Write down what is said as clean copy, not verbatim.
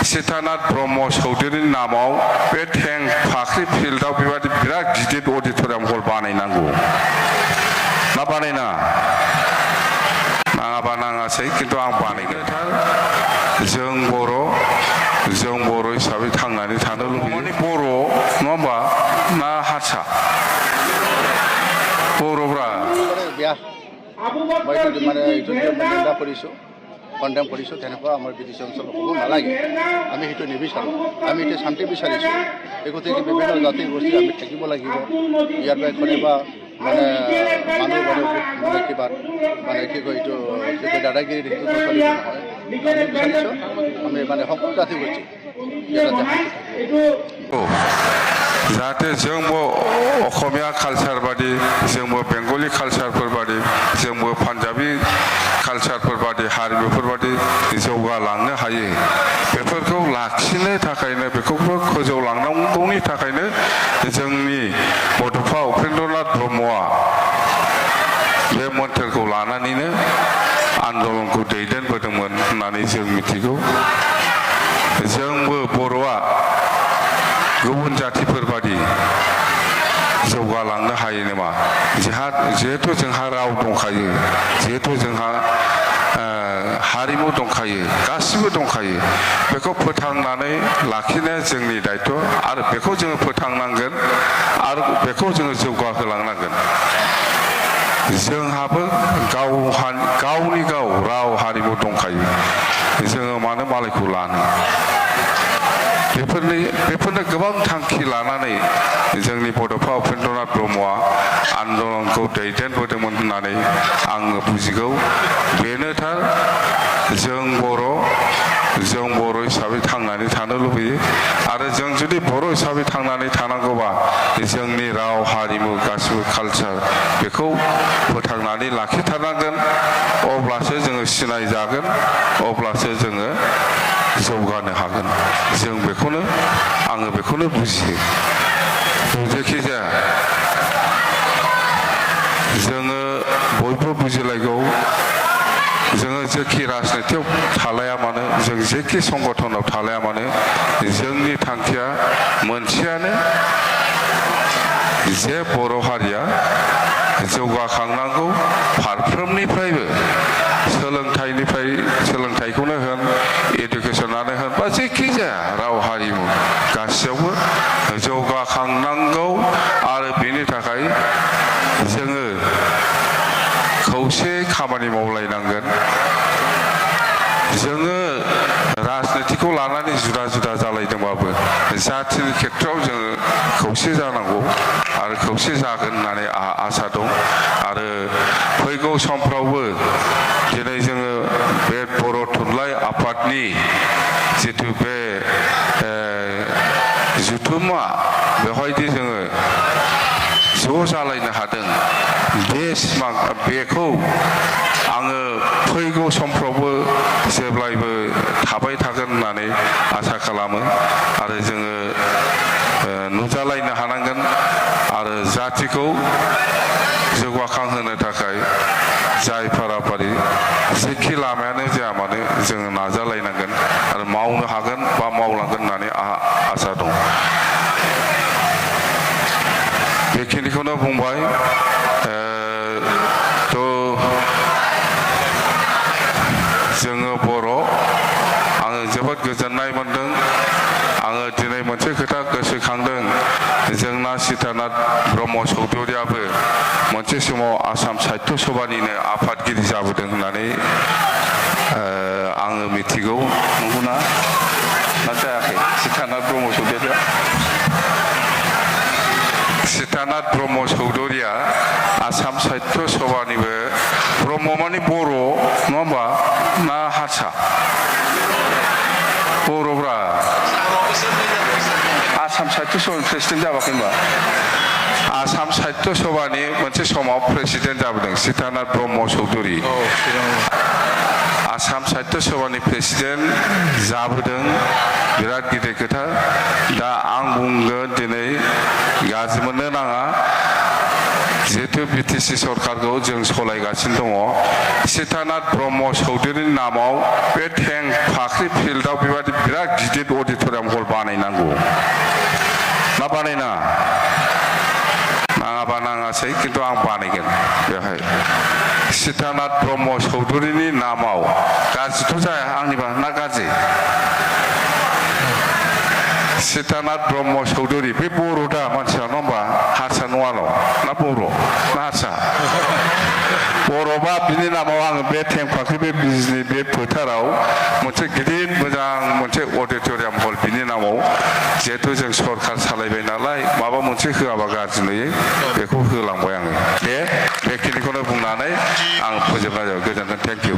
सीतानाथ ब्रह्म चौधुरीनि नामाव बे थें फाख्रि फिल्डआव बेबायदि बिराद गिदिर अडिटरियाम हल बानायनांगौ ना बानायनाङा नाङाबा नाङासै खिन्थु आं बानायगोन जों बर' हिसाबै थांनानै थानो लुबैयो बर' नङा होमबा ना हारसा बर'फ्रा মানে এইটো নিন্দা কৰিছোঁ কণ্ডেম কৰিছোঁ তেনেকুৱা আমাৰ বিদেশী অঞ্চল হ'ব নালাগে আমি সেইটো নিবিচাৰোঁ আমি এতিয়া শান্তি বিচাৰিছোঁ এই গতিকে বিভিন্ন জাতি গোষ্ঠী আমি থাকিব লাগিব ইয়াৰ পৰা কোনোবা মানে মানুহ মানে কিবা মানে কি কয় এইটো কি কয় দাদাগিৰি সেইটো নচলিব নহয় আমি বিচাৰিছোঁ আমি মানে সকলো জাতি গোষ্ঠী जाहाथे जोंबो असमिया कालचार बादि जोंबो बेंगली कालचारफोर बादि जोंबो पान्जाबी कालचारफोर बादि हारिमुफोर बादि जौगालांनो हायो बेफोरखौ लाखिनो थाखायनो बेखौबो फोजौलांनांगौनि थाखायनो जोंनि बड'फा उपेन्द्रनाथ ब्रह्मआ बे मोन्थोरखौ लानानैनो आन्दलनखौ दैदेनबोदोंमोन होननानै जों मिथिगौ जोंबो बर'आ गुबुन जातिफोर बादि जौगालांनो हायो नामा जिहेतु जोंहा राव दंखायो जिहेतु जोंहा हारिमु दंखायो गासिबो दंखायो बेखौ फोथांनानै लाखिनाया जोंनि दायथ' आरो बेखौ जोङो फोथांनांगोन आरो बेखौ जोङो जौगाहोलांनांगोन जोंहाबो गावनि गाव राव हारिमु दंखायो जोङो मानो मालायखौ लानो बेफोरनो गोबां थांखि लानानै जोंनि बड'फा उपेन्द्रनाथ ब्रह्मआ आन्दलनखौ दैदेनबोदोंमोन होननानै आङो बुजिगौ बेनोथार जों बर' हिसाबै थांनानै थानो लुबैयो आरो जों जुदि बर' हिसाबै थांनानै थानांगौबा जोंनि राव हारिमु गासिबो कालचार बेखौ फोथांनानै लाखिथारनांगोन अब्लासो जोङो सिनायजागोन अब्लासो जोङो जौगानो हागोन जों आङो बेखौनो बुजियो जेखिजाया जोङो बयबो बुजिलायगौ जोङो जेखि राजनितियाव थालाया मानो जों जेखि संगठनाव थालाया मानो जोंनि थांखिया मोनसेयानो जे बर' हारिया जौगाखांनांगौ फारफ्रोमनिफ्रायबो सोलोंथाइखौनो होन इडुकेसनानो होन बा जेखि जाया राव हारिमु गासैयावबो जौगाखांनांगौ आरो बेनि थाखाय जोङो खौसे खामानि मावलायनांगोन जोङो राजनितिखौ लानानै जुदा जुदा जालायदोंबाबो जातिनि खेथ्रआव जोङो खौसे जानांगौ आरो खौसे जागोन होननानै आहा आसा दं आरो फैगौ समफ्रावबो दिनै जोङो बे बर' थुनलाइ आफादनि जिथु बे जुथुमा बेवहायदि जोङो ज' जालायनो हादों बे सिमां बेखौ आङो फैगौ समफ्रावबो जेब्लायबो थाबाय थागोन होननानै आसा खालामो आरो जोङो नुजालायनो हानांगोन आरो जातिखौ जौगाखांहोनो थाखाय जाय फाराफारि जेखि लामायानो जाया मानो जोङो नाजालायनांगोन आरो मावनो हागोन बा मावलांगोन होननानै आहा आसा दं बेखिनिखौनो बुंबाय जोङो बर' आङो जोबोद गोजोननाय मोनदों आङो दिनै मोनसे खोथा गोसोखांदों जोंना सीतानाथ ब्रह्म चौधुरियाबो मोनसे समाव आसाम साहित्य सभानिनो आफादगिरि जाबोदों होननानै आङो मिथिगौ नंगौना ना जायाखै सीतानाथ ब्रह्म चौधुरिया सीतानाथ ब्रह्म चौधुरिया आसाम साहित्य सभानिबो ब्रह्म माने बर' नङा होमबा ना हारसा बर'फ्रा आसाम साहित्य सभानि प्रेसिडेन्ट जाबाखै होनबा आसाम साहित्य सभानि मोनसे समाव प्रेसिडेन्ट जाबोदों सीतानाथ ब्रह्म चौधुरी आसाम साहित्य सभानि प्रेसिडेन्ट जाबोदों बिराद गिदिर खोथा दा आं बुंगोन दिनै गाज्रि मोननो नाङा जिहेतु बि टि बिटिसि सरकारखौ जों सलायगासिनो दङ सीतानाथ ब्रह्म चौधुरिनि नामाव बे टेंक फाख्रि फिल्डआव बेबायदि बिराद गिदिर अडिट'रियाम हल बानायनांगौ ना बानायनाङा नाङाबा नाङासै खिन्थु आं बानायगोन बेवहाय सीतानाथ ब्रह्म चौधुरिनि नामाव गाज्रिथ' जाया आंनिबा ना गाज्रि सीतानाथ ब्रह्म चौधुरी बे बर' दा मानसिया नङा होमबा हारसा नङाल' ना बर' ना हारसा बर'बा बिनि नामाव आङो बे टेंफाख्रि बे बिजनि बे फोथाराव मोनसे गिदिर मोजां मोनसे अडिट'रियाम हल बिनि नामाव जिहेथु जों सरकार सालायबाय नालाय माबा मोनसे होआबा गाज्रि नुयो बेखौ होलांबाय आङो बेखिनिखौनो बुंनानै आं फोजोबनाय जाबाय गोजोन्थों थेंक इउ